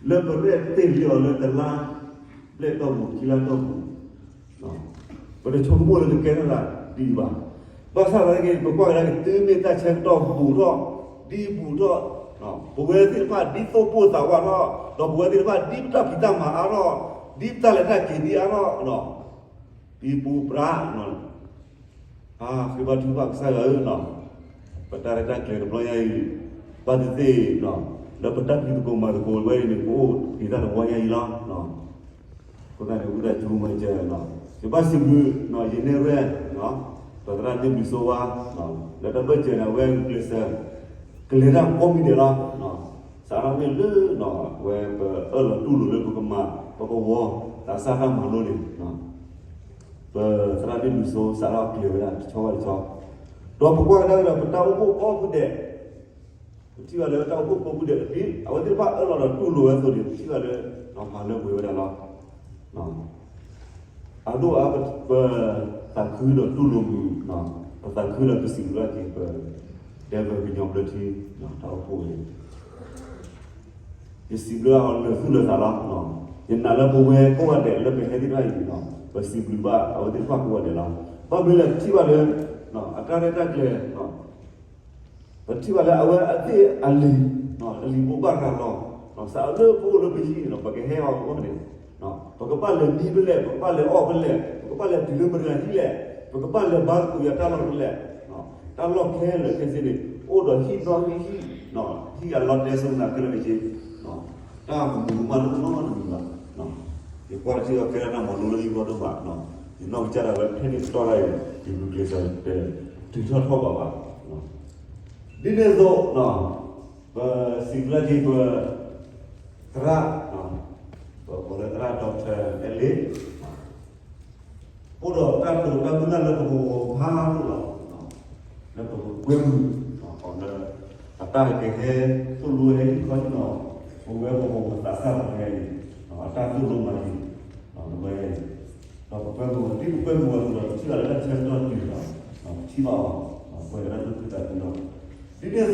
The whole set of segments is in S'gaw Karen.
လၢပရဲၣ်တ့ၢ်လံအီၤလၢတလါဘျဲၣ်တီၢ်ပူၤ ခံလါတီၢ်ပူၤ, ပတဆိကမိၣ်လၢကကဲထီၣ်သးဒ်အံၤဘၣ်. ဘၣ်ဆၣ်သနာ်က့ ပကွၢ်ကဒါက့ၤ တုၤမ့ၢ်တၢ်ဆၢကတီၢ်ဘူးထီၣ်, ဒ်ဘူးထီၣ်, ပဝဲသ့ၣ်တဖၣ်ဒ်သိၣ်ပိၢ်သးဝးထီၣ်, ဒီးပဝဲသ့ၣ်တဖၣ်ဒ်ပတၢ်ဖံးတၢ်မၤအါထီၣ်, ဒ်ပတၢ်လဲၤတၢ်က့ၤဒ်အါထီၣ်, ပံပူပြး ဃ့ဘါထုကဖၣ်ကစၢ်ယွၤဧၢ, ပတၢ်ရဲၣ်တၢ်ကျဲၤတဘျီညါအံၤ ဘၣ်သ့ၣ်သ့ၣ် လၢပတၢ်ဖံးသကိးမၤသကိးဝဲအံၤန့ၣ် ကအိၣ်က့ၤတၢ်တဝီညါအံၤလီၤ. အဃိသတးန့ၣ် ဝံသးစူၤမၤစၢၤ, ယဘၣ်စံးဘျုး ယနဲၣ်ရွဲၣ် ပသရၣ်န့ၢ်ဘျုးစိဝါ လၢတၢ်ဘၢၣ်စၢၤန့ၣ် အဝဲဂုာ်ကျဲးစၢး ကလဲၤတၢ်ကိးမံၤဒဲးလီၤ. စးထီၣ်မ့ၢ်လၢ ဝဲပအၢၣ်လီၤတူၢ်လိာ်လၢပကမၤ ပကဝီၤ သးစၢ်တၢ်မၤလိန့ၣ် ပသရၣ်န့ၢ်ဘျုးစိ စးထီၣ်ကျဲၤဝဲဒၣ်တဆီဘၣ်တဆီ, ဒီးပကွၢ်ကဒါက့ၤဒီး ပတၢ်အိၣ်ဖှိၣ်ကိးဖုဒဲး, ပထံၣ်ဘၣ်လၢတၢ်အိၣ်ဖှိၣ်ကိးဖုဒဲး ဒ်အဝဲသ့ၣ်တဖၣ်အၢၣ်လီၤဒီးတူၢ်လိာ်ဝဲအသိးန့ၣ် ပထံၣ်ဘၣ်လၢ မၤလၢပှဲၤဝဲဒၣ်လီၤ. အဒိၣ်အါ ပသးခုဒီးတူၢ်လိာ်မုာ်, ပသးခုဒီးပစံးဘျုးဘၣ်က့ၤ ပ ဒဲဝဲကညီဘျၢထံ တၢ်အိၣ်ဖှိၣ်ဝဲ ယစံးဘျုးအီၤလၢာ်သူၣ်လၢာ်သးလီၤ. ယနာ်လၢပဝဲကိးဂၤဒဲးလၢပဟဲသ့ၣ်တဖၣ်အံၤန့ၣ် ပစံးဘျုးဘၣ်အဝဲသ့ၣ်တဖၣ်ကိးဂၤဒဲးလီၤ. ဘၣ်မနုၤလဲၣ် ပထံၣ်ဘၣ်လၢ အတၢ်ရဲၣ်တၢ်ကျဲၤ ပထံၣ်ဘၣ်လၢအဝဲအသ့ၣ်အလံၤ, အလံၤဘိးဘၣ်ရၤလီၤ, စးလၢပအိၣ်လၢပဟံၣ်န့ၣ် ပကဟဲအီၤအဂီၢ်န့ၣ် ပကဘၣ်လဲၤမံဖဲလဲၣ်, ပကဘၣ်လဲၤအီၣ်ဖဲလဲၣ်, ပကဘၣ်လဲၤတုၤလၢမတၤတဂၤဟံၣ်လဲၣ်, ပကဘၣ်လဲၤဘါသကိးယွၤတၢ်လီၢ်ဖဲလဲၣ်, တၢ်လီၢ်ခဲလၢာ်ခဲဆ့န့ၣ် အိၣ်ဒီးဟံၣ်နီၣ်ဟံၣ်ဟံၣ်, ဟံၣ်အလီၤတဲာ်စိၤနၤခဲလၢာ်ခဲဆ့, တၢ်ကမူၤကမၣ်တအိၣ်နီတမံၤဘၣ်. ယကွၢ်တထံၣ်အီၤကဲထီၣ်တၢ်မၤလိလၢယဂီၢ်ဒိၣ်မး, ယနီၢ်ကစၢ်ဒၣ်ဝဲဖဲန့ၣ်ကတီၢ်ဒၣ်အံၤ ယဂုာ်ကျဲးစၢး တုၤထီၣ်ထီၣ်ဘးဘၣ်. ဒ်န့ၣ်အသိး ပစံးဘျုးက့ၤပ သရၣ်, ပကိးလၢသရၣ် Doctor L A အိၣ်ဒီးတၢ်တိာ်တၢ်မုၢ်လၢ်လၢပကဝီၤဖးဒိၣ်လီၤ. လၢပကကွဲမုာ် လၢ အတၢ်ကဟဲသိၣ်လိဟဲဟံၣ်ခီဟံၣ်နီၤ ပဝဲပကဝီၤပသးစၢ်ပှၤတဂၤအံၤ အတၢ်သိၣ်လိမၤအံၤ လၢပဝဲအံၤ ဒီးပကွဲမုာ် ဒ်ပကွဲမုာ်အသိးဒီး ပထံၣ်ဘၣ်လၢတၢ်ဆၢကတီၢ်တုၤလီၤ. ပထံၣ်ဘၣ်အီၤ ပှဲၤဒီးတၢ်သူၣ်ခုသးခုလီၤ. ဒ်န့ၣ်အသိးလီၤ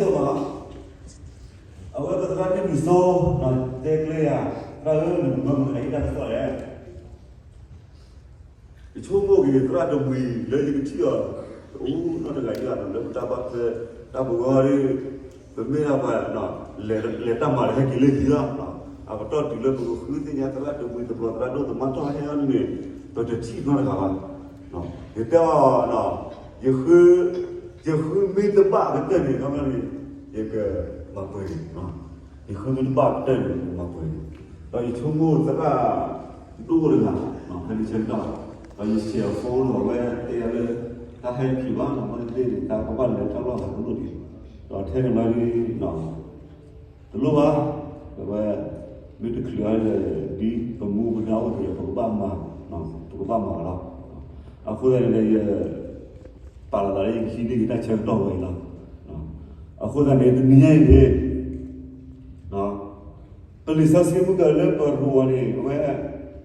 အဝဲပသရၣ်န့ၢ်ဘျုးစိ တဲကျဲယၤ သရၣ်ဧၢ နမၤမတၤဟံၣ်တၢ်ကစီၣ်လဲၣ်. ယဆိကမိၣ်က့ၤသရၣ်တမှံၤလၢယကထံၣ်အီၤ တအိၣ်နီတဂၤယၤနီၤ လၢပတၢ်ဘၣ်ထွဲ တၢ်ပဂီၢ်ဒီး ပမ့ၢ်ဒၣ်ပှၤ လဲၤတၢ်မၤဒီးဟဲက့ၤလၢဟံၣ်လီၤ. အပတီၢ်တုၤလၢပကဃုသ့ၣ်ညါသရၣ်တမှံၤတဘျီ သရၣ်ဒိၣ်သမါထီၣ်ဟဲအီၤန့ၣ် ပတထံၣ်နီတဂၤဘၣ်. ယတဲအီၤ ယဃု ယဃုမ့ၢ်တဘၣ်အကတၢၢ်န့ၣ် ခီဖျိန့ၣ် ယကမၤပှဲၤန့ၣ် ယဃုမ့ၢ်တဘၣ်အကတၢၢ်န့ၣ် ယကမၤပှဲၤန့ၣ် ဒီးယဆိကမိၣ်သရၣ်ဒိၣ်တဂၤ ဖဲန့ၣ်ဆၢကတီၢ် ဒီးယဆဲးအီၤ phone ဒီးအဝဲတဲယၤလၢ တၢ်ဟဲတချုးဘၣ်နီၤ မ့ၢ်တသ့န့ၣ် တၢ်ကဘၣ်လဲၤတၢ်လီၢ်သးတလိၣ်ဒံး ဒီးထဲန့ၣ်မးဒ် တလိၣ်ဘၣ် အဝဲ မ့ၢ်တချုးအါဒီး ဒ်ပမူပဒါအိၣ်ဒီး ပကဘၣ်မၤ ပကဘၣ်မၤလီၤ. အဃိသတးန့ၣ် ယ ပာ်လီၤသးလၢယကဟံးန့ၢ်က့ၤတၢ်ဆၢကတီၢ်ဝဲအံၤလီၤ. အဃိသတးန့ၣ် တနံၤညါအံၤန့ၣ် ပလံာ်စီဆှံမုၢ်ကလၢပရိဝၤန့ၣ် အဝဲ ပဆိ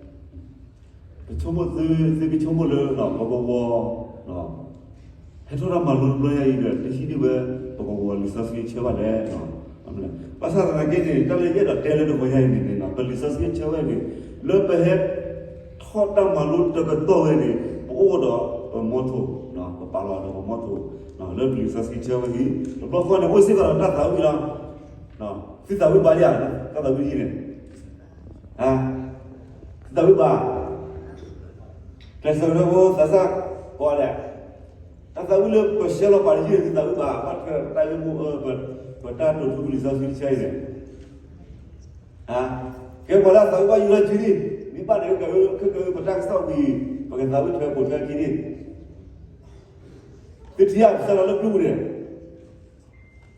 ကမိၣ်သု သုကဆိကမိၣ်လၢ ပကဝီၤ ဟဲထီၣ်တၢ်မၤလိတဘျီညါအံၤဒီး တဟံးန့ၢ်ဝဲ ပကဝီၤလံာ်စီဆှံအဆၢဘၣ်လဲၣ်. ဘၣ်ဆၣ်သနာ်က့န့ၣ် တၢ်လၢယအဲၣ်ဒိးတဲလၢတဂီၤညါအံၤန့ၣ် ပလံာ်စီဆှံအဆၢဝဲန့ၣ် လၢပဟဲ ထီၣ်တၢ်မၤလိတကတီၢ်ဝဲန့ၣ် ပအိၣ်ဒီးပမီထိၣ် ပပာ်လီၤဒီးပမီထိၣ် လၢပလံာ်စီဆှံဆၢဝဲအံၤ တဘျီဃီန့ၣ် အိၣ်စ့ၢ်ကီးဒီးတၢ်သးဝံၣ်လီၤ. သုသးဝံၣ်ဘၣ်ယၤ တၢ်သးဝံၣ်ယံၤန့ၣ် သုသးဝံၣ်ဘၣ် ကျဲးစၢးဝဲဖိသးစၢ်ကိးဂၤဒဲး တၢ်သးဝံၣ်လၢပဆှၢလီၤပာ်တယုၢ်န့ၣ် သုသးဝံၣ်ဘၣ် ဘၣ်ထွဲပတၢ်ဂ့ၢ်မိၢ်အၢ ပတၢ်တိာ်ထူပလံာ်စီဆှံတဆၢအံၤန့ၣ် ကဲပှၤလၢအသးဝံၣ်ဘၣ်ယုၢ်လီၤစုန့ၣ် မ့ၢ်ဘၣ်န့ၣ် ကဲကဲပတၢ်ကစီၣ်ဝံၤ ပကသးဝံၣ်ထွဲပိာ်ထွဲခံန့ၣ် သုထံၣ်ဧါ ပဆှၢလီၤလၢပျုၢ်ပူၤန့ၣ်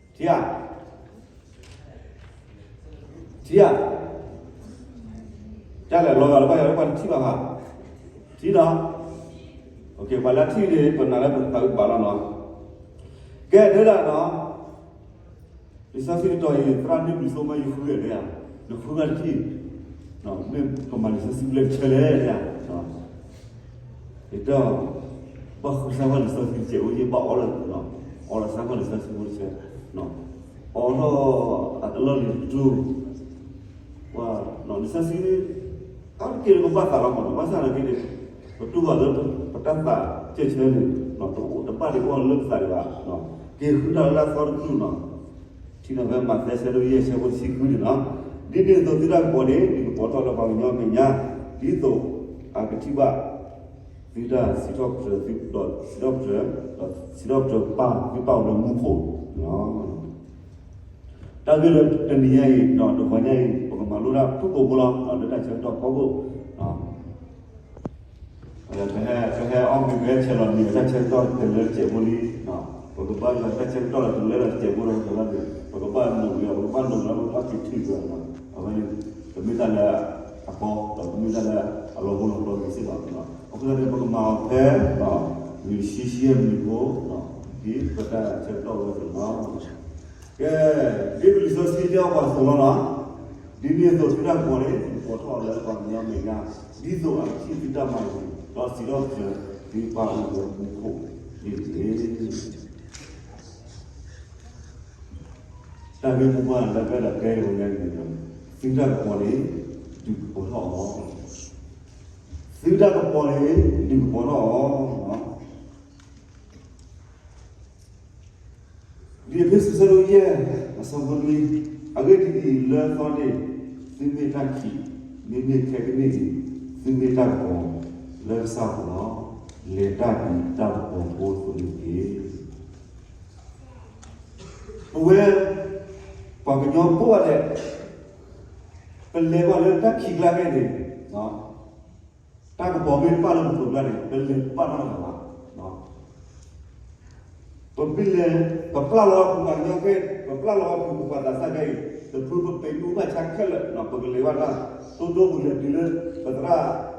ထံၣ်ဧါ ထံၣ်ဧါ တၢ်လဲၤလီၤဂာ်လၢဘၣ်ယၤလၢပှၤတထံၣ်ဘၣ်ဘၣ် ထံၣ်နီၤ ပှၤလၢထံၣ်န့ၣ် ပနာ်လၢပသးဝံၣ်ဘၣ်လီၤနီၤ ကဲဒၣ်နီၤ လံာ်စီဆှံကတီၢ်အံၤ သရၣ်န့ၢ်ဘျုးစိမ့ၢ်ယဃုဂၤန့ၣ်ဧါ နဃုဂၤတထံၣ် မ့ၢ်ပမၤလံာ်စီဆှံဘျဲၣ်တဆၢလဲၣ်ဧါ ယတဲအီၤ ဘၣ်ဃုစၢ်ဘၣ်လံာ်စီဆှံတဆၢ အိၣ်ယဘၣ်အီလီၤ အီလီၤစၢ်ဘၣ်လံာ်စီဆှံဖိတဆၢ အီထီၣ်အတလီၢ်လံၤတကၠိ ပှၤ လံာ်စီဆှံ အါတက့ၢ်လၢပဘၣ်သးလီၤမးနီၤ, ဘၣ်ဆၣ်သနာ်က့န့ၣ် ပတူၢ်ဘၣ်လၢပတၢ်သးစဲဆၢန့ၣ် တအိၣ်တဘၣ်ဒံးအိၣ်လၢပသးဒံးဘၣ်, က့ၤဃုတၢ်လၢအသီတကလုာ်နီၤ, ထံၣ်န့ၢ်ဖဲမးသဲဆၢဒိၣ်ယဲၢ်ဆၢဖိတဆံဃုန့ၣ်လီၤ. ဒ်န့ၣ်အသိးသုတၢ်ကပီၤန့ၣ် ဒုးကပီၤထီၣ်လၢပှၤကညီအမဲာ်ညါ, ဒ်သိးအကထံၣ်ဘၣ် သုတၢ်စံးထီၣ်ပတြၢၤ ဒီးစံးထီၣ်ပတြၢၤ ဒီးစံးထီၣ်ပတြၢၤပၢ်သုပၢ်အိၣ်လၢမူခိၣ်န့ၣ်လီၤ. တၢ်ဂ့ၢ်လၢတနံၤညါအံၤ တဂီၤညါအံၤ ပကမၤလိတၢ်ဖုၣ်ကိာ်ဖိလီၤ လၢတၢ်ဆၢကတီၢ်ဖီခိၣ် ပဟဲ ပဟဲအီၣ်မ့ၤ ပဟဲဆဲးလီၤမ့ၤ တၢ်ဆၢကတီၢ်တလဲၤတစဲးဖိလံ, ပကဘၣ်ယွၤတၢ်ဆၢကတီၢ်လၢ တလဲၤတစဲးဖိဒီး ပကဘၣ်န့ၣ် ပကဘၣ်နိၣ်ဝဲ ပကဘၣ်နိၣ်ဝဲ ပကဘၣ်က့ၤထုးဝဲလီၤ. အဝဲန့ၣ် တမ့ၢ်တၢ်လၢအကီ ဒီးတမ့ၢ်တၢ်လၢအလီၤဟိလီၤပျီက့ၤစ့ၢ်ကီးလီၤ. အဃိသတးန့ၣ် ပကမၤအီၤဖဲ နံၣ်တဆံဆံယဲၢ်မံးနံးဖိ ဒ်ပတၢ်ဆၢကတီၢ်ဝဲအသိးလီၤ. ကဲ, ဒ်ပလံာ်စီဆှံတဲအီၤပှၤအသိးလီၤနီၤ, ဒ်န့ၣ်အသိးသုတၢ်ကပီၤန့ၣ် ဒုးကပီၤထီၣ်အီၤလၢပှၤကညီအမဲာ်ညါ, ဒ်သိးအကထံၣ်သုတၢ်မၤဂ့ၤ ဒီးစံးထီၣ်ပတြၢၤသုပၢ်အိၣ်လၢမူခိၣ်န့ၣ်တက့ၢ်. တၢ်ဂ့ၢ်မိၢ်ပှၢ်လၢပအဲၣ်ဒိးတဲတဂီၤညါအံၤန့ၣ်, သုတၢ်ကပီၤန့ၣ် ဒုးကပီၤထီၣ်အီၤ, သုတၢ်ကပီၤန့ၣ် ဒုးကပီၤထီၣ်အီၤ. ဒ်အ့းဖ့းစူး အဆၢဒိၣ်ယဲၢ် အဆၢဖိနွံ, အဂ့ၢ်ဒ်အံၤ, လၢသီန့ၣ် သုမ့ၢ်တၢ်ခံး, မ့မ့ၢ်ခဲကနံၣ်အံၤ သုမ့ၢ်တၢ်ကပီၤလၢကစၢ်အပူၤလီၤ. လဲၤတၢ်ဒ်တၢ်ကပီၤဖိအသိးန့ၣ်တက့ၢ်. ပဝဲ ပှၤကညီကိးဂၤဒဲး ပလဲၤဘၣ်လၢတၢ်ခံးကျါခဲအံၤန့ၣ်, တၢ်ကပီၤမ့ၢ်တပၣ်လၢပသိးကျါန့ၣ် ပလဲၤတဘၣ်နီတဂၤဘၣ်. ပမ့ၢ်လဲၤ ပပျၢ်လီၤပပှၤကညီခဲအံၤ, ပပျၢ်လီၤပပှၤသးစၢ်ခဲအံၤ, တဖုပပာ်ဒူၣ်ဘၣ်ဆါခဲလၢာ်, ပကလဲၤဘၣ်တၢ် တိတိပကလဲၤတုၤလၢပသရၣ်အဟံၣ်,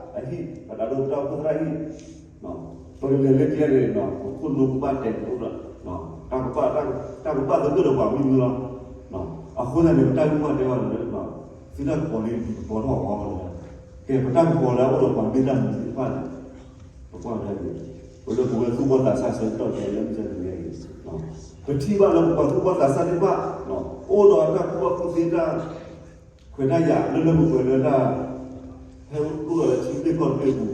ပတၢ်ဒိၣ်ပတၢ်အိၣ်ဖှိၣ်သရၣ်ဟံၣ်, ပကလဲၤလၢကျဲန့ၣ် ပခိၣ်နူာ်ကဘၣ်တဲာ်တအိၣ်ဒီး တၢ်ကပၣ်, တၢ်ကပၣ်သဂၢၢ်ဒီးပှၤမံၤမံၤလီၤ. အဃိသတးန့ၣ် ပတၢ်ဂ့ၢ်မိၢ်ပှၢ်တဲဘၣ်လၢ သုတၢ်ကပီၤန့ၣ် ဒုးကပီၤထီၣ်အီၤလီၤ. ကဲ ပတၢ်ကပီၤလၢအအိၣ်ဒီးပှၤမ့ၢ်တၢ်မနုၤတဖၣ်န့ၣ် ပကွၢ်ဒၣ်က့ၤ ပလၢပဝဲသူၣ်ဘီၣ်သးစၢ်ဆၢကတီၢ်ခဲအံၤလၢမုၢ်ဆါတနံၤအံၤ, ပထံၣ်ဘၣ်လၢပပှၤသူၣ်ဘီၣ်သးစၢ်သ့ၣ်တဖၣ် အိၣ်ဒီးတၢ်ကူၣ်ဘၣ်ကူၣ်သ့ တၢ်ခွဲးတၢ်ယာ်လၢလၢပှဲၤပှဲၤလၢတၢ် ဟဲအိၣ်ဒီးလၢထံဘျ့ကီၢ်ဘျ့အပူၤ,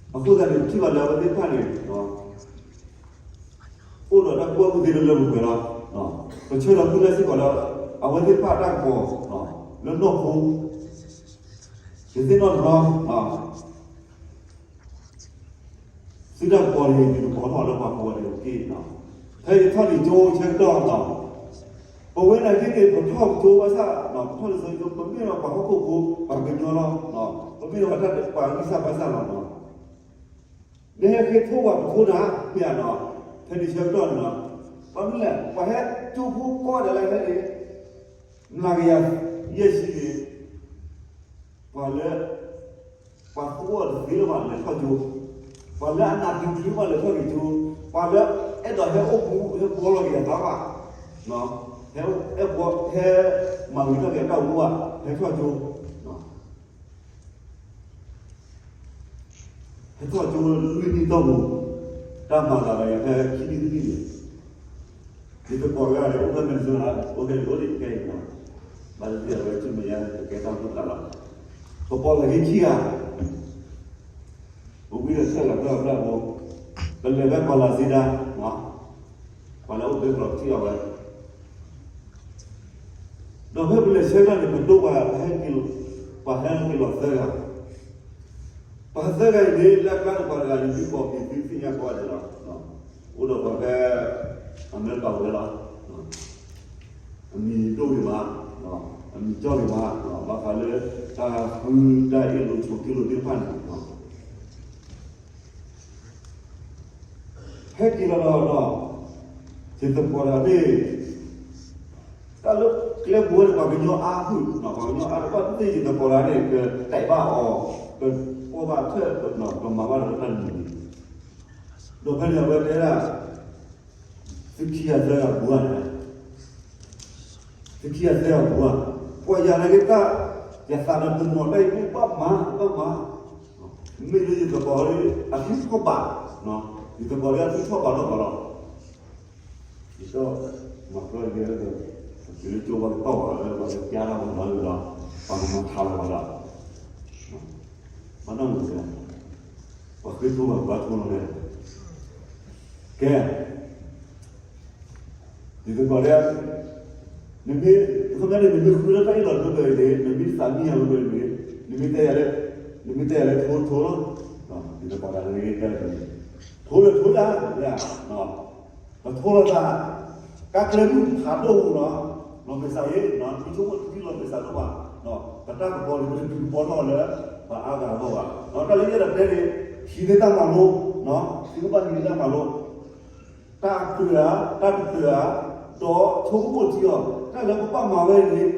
အဃိသတးန့ၣ် ပထံၣ်ဘၣ်လၢအဝဲသ့ၣ်တဖၣ်န့ၣ် အိၣ်ဒီးတၢ်ကူၣ်ဘၣ်ကူၣ်သ့လၢလၢပှဲၤပှဲၤလီၤ. ပဆၢလီၤဃုာ်လၢစ့ၢ်ကီးလၢ အဝဲသ့ၣ်တဖၣ်အတၢ်ကပီၤ လၢနီၢ်ခိ ယသ့ၣ်နီၣ်တဘျီ သုတၢ်ကပီၤန့ၣ် ဒုးကပီၤထီၣ်လၢပှၤကိးဂၤဒဲးတက့ၢ်. ဖဲယထီၣ်လံာ်ကၠိဆၢကတီၢ်လီၤ, ပဝဲနာ်က့န့ၣ် ပထီၣ်ကၠိဘၣ်ဆၣ် ပထီၣ်လံာ်စီဆှံကၠိ ပမ့ၢ်ဒီးပှၤဟီၣ်ခိၣ်ဖိ ပှၤကညီလီၤ, ပမ့ၢ်ဒီးပှၤတၢ်ဒဲးပှၤဂံၢ်စၢ်ဘါစၢ်လီၤနီၤ. နဟဲဃ့ထိပှၤပထိနၤ မ့ၢ်ဧါနီၤ, ဖဲန့ၣ်ဆၢကတီၢ်န့ၣ်လီၤ. ဘၣ်မနုၤလဲၣ် ပှၤဟဲကၠိဖိကိးဂၤဒဲးလၢဟဲန့ၣ် မျးကယၤယဲၢ်ဆံန့ၣ် ပှၤလၢ ပှၤသူအီၤတသ့လၢၤဘၣ်လဲၤထီၣ်ကၠိ, ပှၤလၢအနးတံၤတလၢဘၣ်လဲၤထီၣ်က့ၤကၠိ, ပှၤလၢအဲၣ်ဒိးဟဲအိၣ်မူဟဲဘှီလီၤက့ၤအသးဘၣ်, ဟဲအဲၣ်ဘှီ ဟဲမၤဂ့ၤထီၣ်က့ၤအတၢ်အိၣ်မူဘၣ် ဟဲထီၣ်ကၠိ ဟဲထီၣ်ကၠိလွံၢ်နံၣ်တီၢ်ပူၤ, တၢ်မၤသးဒီးယၤဖဲခံနံၣ်တနံၣ်န့ၣ်, ယသကိးတဂၤန့ၣ် အိၣ်ဖဲ Minnesota အိၣ်ဖဲန့ၣ်အိၣ်လံခဲအံၤ, ဘၣ်သ့ၣ်သ့ၣ်အဝဲဆူမဲာ်ညါ ကကဲတၢ်အိၣ်ဖှိၣ်သရၣ်လီၤ. ပပိာ်သးခံခံဂၤ, ပဝံဒီးဆဲးလီၤဖျၢၣ်ဖျၢၣ်ဖိ, ပလဲၤဖဲပှၤလၤစ့ဒါ, ပှၤလၢအအိၣ်ဘှံးကျိာ်ထံၣ်အီၤဝဲ ဒီးဖဲပလဲၤဆၢကတီၢ်န့ၣ် ပဒိပှၤဟဲက့ၤလီၤ, ပှၤဟဲက့ၤလီၤသၢဂၤ, ပှၤသၢဂၤအံၤန့ၣ် လၢအကျါန့ၣ်ပှၤတဂၤအံၤ ဒ်သိးပသ့ၣ်ညါကိးဂၤဒဲးလီၤ, အိၣ်ဒီးပှၤဖဲ အမဲရကၤဝဲလီၤ, အမံၤဒိၣ်ဂ့ၤမး, အမံၤကၠီဂ့ၤမး, ဘၣ်ဃးလၢ တၢ်ဃုတၢ်အ့ၣ်လိာ်ဆိးက့လိာ်သ့ၣ်တဖၣ်န့ၣ် ဟဲက့ၤလီၤဒီး ယသကိးတဂၤန့ၣ် တၢ်လၢကျဲပူၤဝဲန့ၣ် ပှၤကညီအါဖုၣ်, ပှၤကညီအါတဘၣ်သ့ၣ် ယသကိးတဂၤန့ၣ် ကတဲာ်ဘၣ်အီၤ, ကကိးဘၣ်ထၢၣ်, ကမၤဘၣ်ဒီးတၢ်တမံၤန့ၣ်, ဒီးဖဲန့ၣ်အဝဲတဲဒၣ် သုခံဂၤသၢဂၤပူၤဧါ, သုခံဂၤသၢဂၤပူၤဧါ, ပှၤယၤနာ်က့တၢ် ယသးဒီးတနီၤတၢ်အံၤမ့ၢ်ဘၣ်မၤ ဘၣ်မၤ, မ့ၢ်လၢယသကိးလၢအသုထီၣ်ဘး, ယသကိးလၢအသုထီၣ်ဘးထီၣ်ဘးလီၤ, ယသကိးမၤကီယဲလၢ တုၤလၢကၠိဘၣ်ကတီၢ်ဝဲလၢ ပှၤကပျါထီၣ်ပှၤလီၤလၢဒီး ပှၤကမၤထါလီၤပှၤလီၤ, ဘၣ်နီၢ်မုၢ်လၢ ပှၤဃ့ထီၣ်ဘၣ်ဘၣ်ထီၣ်လီၤလဲၣ်, ကဲ ဒ်သိးကီးလၢ နမ့ၢ် ခီပညီန့ၣ် နမ့ၢ်ဃုလၢတၢ်အ့ၣ်လိာ်လၢပှဲၤန့ၣ် နမ့ၢ်သးမံယၤလၢပှဲၤန့ၣ် နမ့ၢ်တဲယၤလၢ နမ့ၢ်တဲယၤလၢထိထိလီၤ, ဒ်သိးကီးလၢနမ့ၢ်တဲလၢ ထိလၢထိယၤ ပထိလိာ်သး ကါကျဲမုၢ်ဖးဒိၣ်ပူၤနီၤ, လီၤမဲာ်ဆှးအံၤ နမ့ၢ်ဆိကမိၣ်တဒ်လီၤမဲာ်ဆှးဒိၣ်ဘၣ်, ပတၢ်ကပီၤန့ၣ် ပတဒုးကပီၤထီၣ်လၢ ပှၤအါဂၤအဂီၢ်ဘၣ်, တၢ်လၢယအဲၣ်ဒိးတဲန့ၣ် ဟံးန့ၢ်တၢ်မၤလိ, သုကဘၣ်ဟံးန့ၢ်တၢ်မၤလိ, တၢ်အကြၢးဧါ, တၢ်တကြၢးဧါ, ဒီးဆိကမိၣ်ထံအီၤ တၢ်လၢပဘၣ်မၤဝဲန့ၣ်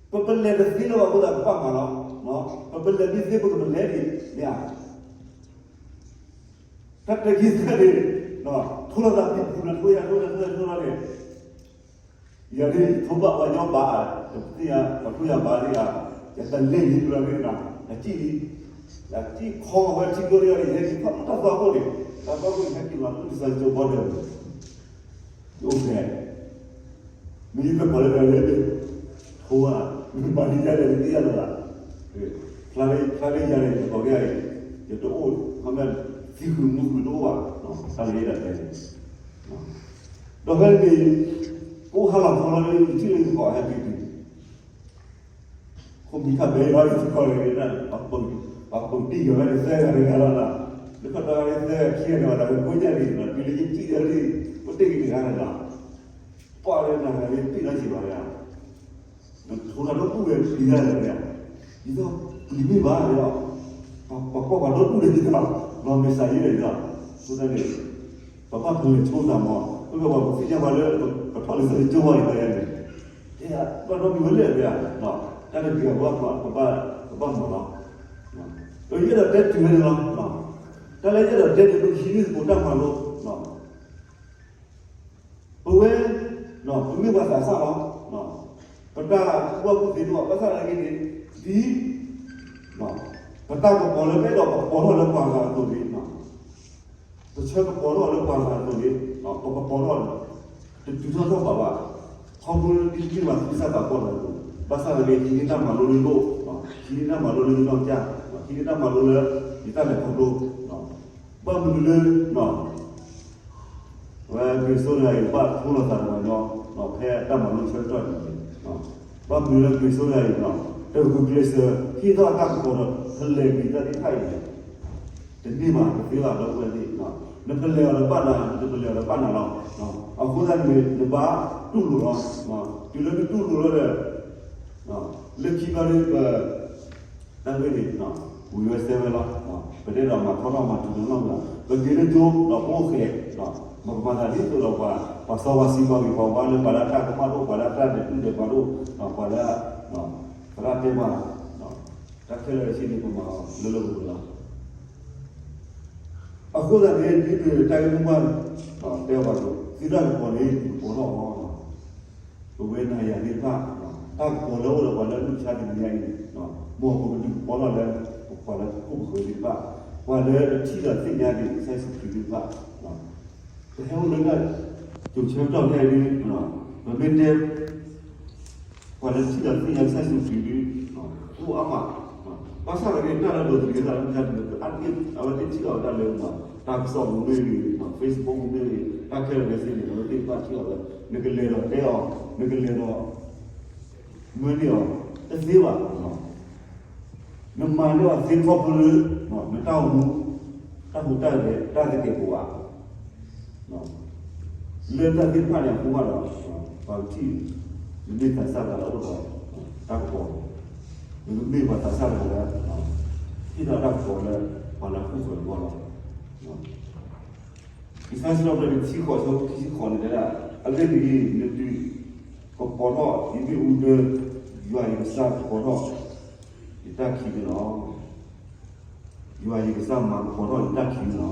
ပပလဲၤတသ့လၢၤဘၣ်အဃိသတး ပဘၣ်မၤလီၤ, ပပလဲၤမ့ၢ်သ့ ပကပလဲၤန့ၣ် မ့ၢ်ဧါ, တၢ်တဲခံသၢန့ၣ် ထိလိာ်သးပံၤပူၤန့ၣ် ထိယၤထိယၤထိယၤထိလီၤန့ၣ်, ယၤဒ်ထိဘၣ်ပှၤညီဘၣ်, တသ့ဧါ, ပှၤထိယၤဘၣ်သ့ဧါ, ယတလဲၤလံဘျီန့ၣ် ယစံၣ်လံ, ယစံၣ်ခီဝဲထံကျိန့ၣ် ယဟဲက့ၤထီၣ်တၢ်သွၣ်ခိၣ်န့ၣ်, တၢ်သွၣ်ခိၣ်န့ၣ် ဟဲက့ၤလီၤလၢကစၢ်ကၠိဘီဒဲးပူၤ ယအိၣ်ဖဲ, မ့ၢ်ယပကိးလၢပှၤလၢ ထိဧါ, မ့ၢ်ဘၣ်ဒ်ယၤလဲၣ် တသ့ယၤလီၤဘၣ်, ဖျါလၢယၤန့ၣ် ယကိးက့ၤအံၤ, ယတအိၣ် ခီမ့ၢ် သံဃုာ်မူဃုာ်တအိၣ်ဘၣ်, တၢ်လၢယအဲၣ်ဒိးတဲန့ၣ်, ဒီးဖဲန့ၣ် ပအိၣ်ဟါလီၤခီလီၤလၢ ယထံၣ်လၢယသကိးဟဲက့ၤတုၤ ခိၣ်မံၤခါဘဲလီၤ ယသကိးန့ၣ် ပှၤပူၤတံၢ်ယီၤဝဲန့ၣ် သၢဂၤတဂၤလီၤလီၤ, လၢခီၣ်တီဂၤန့ၣ်သၢဂၤခံဂၤန့ၣ် ဝဲဒၣ်ဝဲကိးညါန့ၣ် တုၤလၢယစံၣ်ဒီး ပတ့ၢ်က့ၤတဂၤန့ၣ်လီၤ, ပှၤလၢနၤဂၤန့ၣ် ပ့ၢ်လီၤစံးဘၣ်ဝဲဒၣ် နထိးတၢ်ဒီဒူၣ်ဝဲပျံၤတၢ်လဲၣ်ဝဲ, ဒ်သိးပျံၤမ့ၢ်ဘၣ်ဒီး ပှၤကွၢ်ပှၤဒီဒူၣ်န့ၣ်ဒ်သိး လီၤမဲာ်ဆှးယံၤန့ၣ်ဒီး အဃိသတးန့ၣ် ပဘၣ်ပလဲၤဆိသးမး, ပမ့ၢ်ပှၤပသ့ၣ်ညါပှၤလၢ ပထီၣ်လံာ်စီဆှံကၠိဝါအံၤတၢ်ယါန့ၣ်, တဲဘၣ်ဒီမံၤဝဲလဲၣ်ဝဲ, တၢ်တဂ့ၤအဂီၢ် ပဘၣ်မၤလီၤ, ပယအဲၣ်ဒိးတဲတုၤဝဲန့ၣ်လီၤ, တၢ်လၢယအဲၣ်ဒိးတဲန့ၣ် ပကဟံးန့ၢ်သကိးတၢ်မၤလိ ပဝဲ ပမ့ၢ်ပှၤသးစၢ်လီၤ, ပတၢ်ကူၣ်ဘၣ်ကူၣ်သ့တအိၣ်ဘၣ် ဘၣ်ဆၣ်သနာ်က့န့ၣ် ဒ် ပတၢ်ကပီၤလၢပအဲၣ်ဒိးကပီၤထီၣ်လၢပှၤဂၤအသိးန့ၣ်, ပဆၢကပီၤထီၣ်လၢပှၤဂၤအသိးန့ၣ် ပကပီၤထီၣ်န့ၣ် တတုၤထီၣ်ထီၣ်ဘးဘၣ်, ခီဖျိလၢဒ်ပမ့ၢ်ပှၤသူၣ်စၢ်သးဘီၣ်လီၤအသိး, ဘၣ်ဆၣ်သနာ်က့ ဟံးန့ၢ်တၢ်မၤလိလၢယအိၣ်, ဟံးန့ၢ်တၢ်မၤလိလၢယနီၢ်ကစၢ်, ဟံးန့ၢ်တၢ်မၤလိလၢယတၢ်လဲၤခီဖျိ ဘၣ်မနုၤလၢ အဝဲကရံၣ်သူးတဂၤအံၤ ဘၣ်ထိလိာ်သးတဂီၤညီ ဖဲတၢ်မၤလိဆၢကတီၢ်န့ၣ်, ဘၣ်မနုၤလၢကရံၣ်သူးတဂၤအံၤ တဂုာ်ကျဲးစၢး ဟ့ၣ်ထီၣ်တၢ်ကပီၤဒီး ဖဲလဲၣ်ဂ့ၤတၢ်သ့ၣ်တဖၣ်အံၤန့ၣ် တန့ၢ်ဘၣ်တသ့ဘၣ်ဒီပုၢ်ဝဲၢ်သ့ၣ်, နဖဲလဲၣ်အီၤဒီးဘၣ်နၤ နတဖဲလဲၣ်အီၤဒီးဘၣ်နၤလီၤ. အဃိသတးန့ၣ် နဘၣ်တူၢ်လိာ်လီၤ. တုၤလၢနတူၢ်လိာ်လီၤဒီး လၢခံဘျီန့ၣ် ပ တၢ်ဂ့ၢ်န့ၣ် ဝံၤဝဲစဲဝဲလီၤ. ပတအဲၣ်ဒိးမၤထီထီၣ်မၤထူထီၣ်နီတမံၤဘၣ်. ပက့ၤလၢကၠိဒီးပအိၣ်ဃဲၤ, ပကမၤသးဒ်သိးဒီးပှၤ ပှၤစီပှၤဆှံပှၤဂ့ၤပှၤဝါလၢပှၤလၢအတၢ်ကမၣ်တအိၣ် ပှၤလၢအတၢ်ဒဲးတူၢ်ဒဲးပှၤတအိၣ်, ပှၤလၢ သရၣ်တဲပှၤ တၢ်ခဲလၢာ်ဆ့န့ၣ် ပမၤလၢလၢပှဲၤပှဲၤလီၤ. အဃိသတးန့ၣ် ဒ်ပတၢ်ဂ့ၢ်မိၢ်ပှၢ် တဲပှၤ သုတၢ်ကပီၤန့ၣ် ကပီၤထီၣ်အီၤ ပဝဲနၤယၤသ့ၣ်တဖၣ် တၢ်ကပီၤလၢအိၣ်ဒီးပှၤလၢအဒူၣ်အဆၢတနံၤညါအံၤန့ၣ် မ်ပကဒုးကပီၤထီၣ်လၢ ပှၤလၢခိၣ်ပဃၢၤသ့ၣ်တဖၣ် ပှၤလၢတထံၣ်ဒီးသ့ၣ်ညါက့ၤကစၢ်ယ့ၣ်ၡူးခရံာ်သ့ၣ်တဖၣ် ပဟဲအိၣ်လၢတၢ်ကတိၤဆၢကတီၢ်ခဲအံၤဒ် ပမ့ၢ်တဲ ပှၤလၢတထံၣ်ဒီးသ့ၣ်ညါကစၢ်ယ့ၣ်ၡူးခရံာ်ဒ် အိၣ်အါမး ဘၣ်ဆၣ်သနာ်က့ တၢ်လၢအဒိးသန့ၤသးလၢမုၢ်ဆါတနံၤ အါတက့ၢ် အဝဲသ့ၣ်ထံၣ်အီၤတၢ်လၢ တၢ်ကစီၣ်ပူၤမ့ၢ်ဂ့ၤ Facebook ပူၤမ့ၢ်ဂ့ၤ တၢ်ခဲလၢာ်ခဲဆ့န့ၣ် အဝဲသ့ၣ်တဖၣ်ထံၣ်အီၤလၢ နကလဲၤဒီးတဲအီၤ နကလဲၤဒီး မၢန့ၢ်အီၤ တသ့ဘၣ်. နမၤန့ၢ်အီၤသ့ခီဖျိလၢ နတၢ်အိၣ်မူ တၢ်ဟူးတၢ်ဂဲၤ တၢ်သကဲးပဝး လၢတၢ်သ့ၣ်တဖၣ်န့ၣ်အဃိဘၣ်ဒီး ပှၤကထံၣ် နမ့ၢ်သးစၢ်သးလၢအအိၣ်ဒီးတၢ်ကပီၤ, နမ့ၢ်ပှၤသးစၢ်တဂၤလၢ ဟ့ၣ်ထီၣ်တၢ်ကပီၤလၢ ပှၤလၢအခိၣ်ဃၢၤအဂီၢ်လီၤ. လံာ်စံးထီၣ်ပတြၢၤတဆံဃိး အဆၢဖိခံဆံဃိးန့ၣ်တဲဒၣ်, အဂ့ၢ်ဒ်အံၤ, နဒုးကပီၤထီၣ်ယမ့ၣ်အူဒၢ, ယွၤယကစၢ်ကပီၤထီၣ်ယတၢ်ခံးန့ၣ်လီၤ. ယွၤယကစၢ်မၤကပီၤထီၣ်ယတၢ်ခံးန့ၣ်လီၤ.